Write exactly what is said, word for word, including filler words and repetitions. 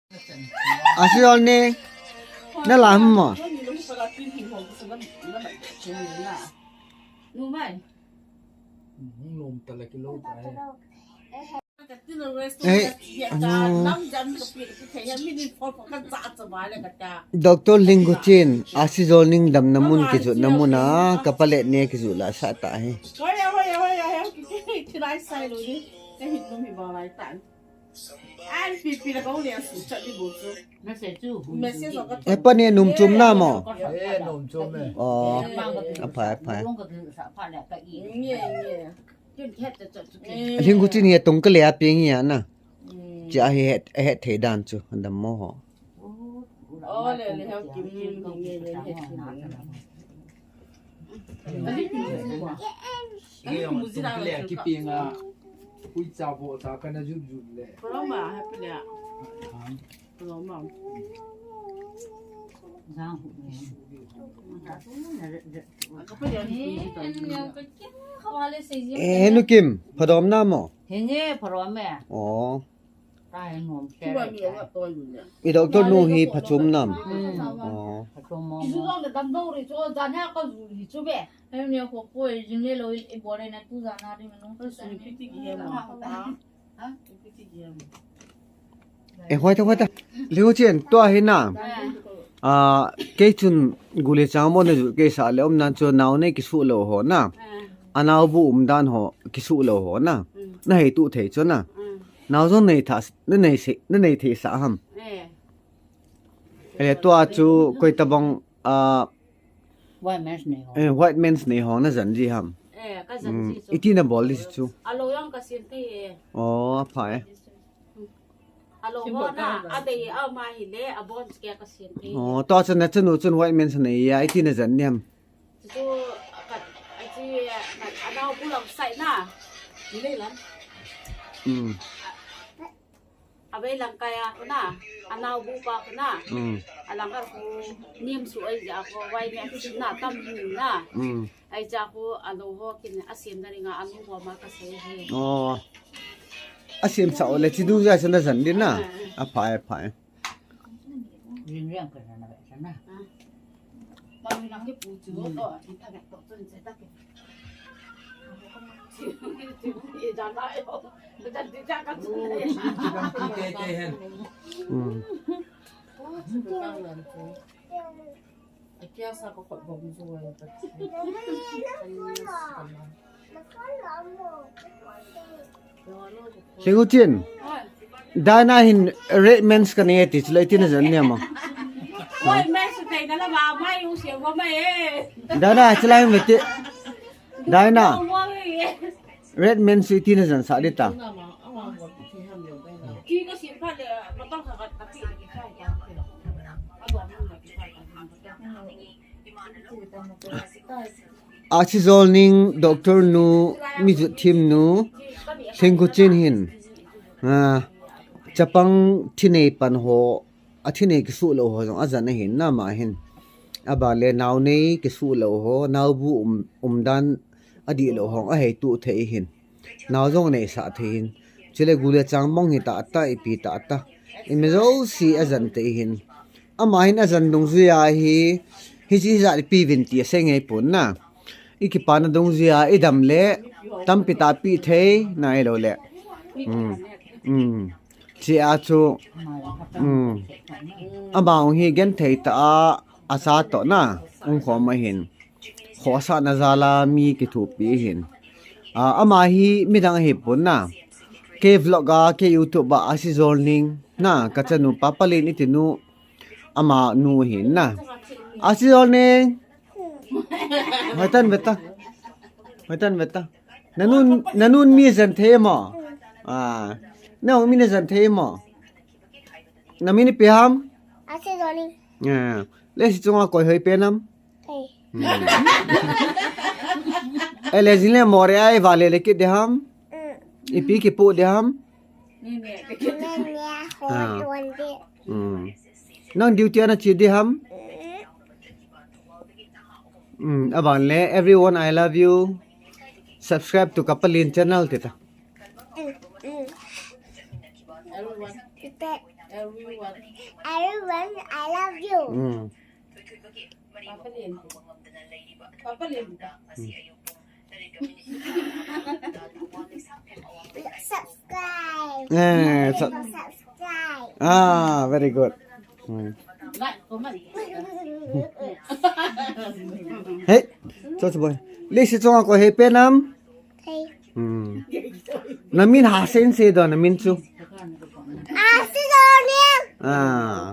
Asi Jolneng, na la mo? Eh, ano. Doctor Lingkhuchin, Asi Jolneng damna mun kijotna mun a, ka palet ne kijot la sa ta hi. E pa ne num chum na mo? Eh, num chum e. Oh, aphai, aphai. Lingkhuchin hi tung ka le a ping hi a na. Chia hi het, het thei dan chu, dam mo ho. Eh, Henukim, phadom na mo? Henge, phadom e. Oh. I doctor nu hi phachom nam? Hmm. Oh. Phachom mo. Eh, hoi ta, hoi ta. Lingkhuchin, tua hi na. Ah, kei chun Gulichang mo na ju kei sa le um nan chu nao nei kisu lo ho na. Anao bu um dan ho kisu lo ho na. Na hei tu thei chu na. Nao jong nei tha, na nei se, na nei thei sa ham. Eh. Ele tua chu koi tabang, ah, White men's nei ho. Eh, white men's nei ho na jan ji ham. Eh, ka jan ji chu. Iti na bol di chu. Alo jong ka sin thei e. Oh, aphai. Alo ho na, a bei a ma hi le, a bon ke ka sin thei. Oh, tua chu na chanu chun white men's nei a, iti na jan ni ham. Chu, ka, a chi, ka, anao bu lam sai na. Ni le lam. Hmm. A vei lang kai a khu na, anao bu pa khu na. Hmm. A lang ka khu niam su ai ja khu vai ne na tam ni na. Hmm. Ai ja khu alo ho kin a siam na ringa anu ho ma ka sei he. Oh. A siam sa ole chi du ja sa na jan di na. Ah. Aphai, aphai. Rin riang ka na ve sa na. Ah. Lingkhuchin, Diana hin red men's ka nei ti, chulai tina jan ni ama. Oi, men's te na la ba, mai u se wa mai e. Diana, chulai hin ti. Diana. Red men's iti na jan sa di ta. Asi Jolneng, doctor nu, mi jut thim nu, Lingkhuchin hin. Ah, chapang thi nei pan ho, a thi nei kisu lo ho jong a jan ahin na ama hin. A ban le nao nei kisu lo ho, nao bu um, um dan a di lo ho, a hei tu thei hin. Nao jong nei sa thei hin. Chule Gulichang mong hi ta ta, ipi ta ta. Imi jouse a jan thei hin. Ama hin a jan dungjui a hi, hi chi hi ja ipi vin ti a sei ngei pon na. I kipana dungjui a, i dam le, tampi ta pi thei, na i lo le. Hmm. Hmm. Chi a chu, hmm. Ama ung hi gen thei ta a, a sa to na, ung khom a hin. Khosahna jal a mi kithopi hin. Ah, ama hi midang ahi pon na. Kei vlog a, kei YouTube a, Asi Jolneng. Na, ka chanu Papalen iti nu. Ama nu hin na. Asi Jolneng. Hoi tan ve ta. Hoi tan ve ta. Na nun, na nun mi jan thei mo. Ah, na ung mi na jan thei mo. Na min ipi ham? Asi Jolneng. Ah, le si chunga koi hoi pen ham? Eh. Hmm. Eh, le jin le more ai va le le kit de ham? Mm. Ipi kipu de ham? Ni ne. Ni ne, ho. Ah. Tuan de. Hmm. Nang duty ana chi de ham? Mm. Hmm, aban le, everyone, I love you. Subscribe to Kapalin channel, tita. Mm, mm. Everyone. Tita. Everyone, I love you. Mm. Subscribe. Eh, sub- Subscribe. Ah, very good. Hmm. Hey, George boy. Lesi chunga ko he pe nam. Hey. Hmm. Namin ha sen se do namin chu. Ah, se do ni. Ah.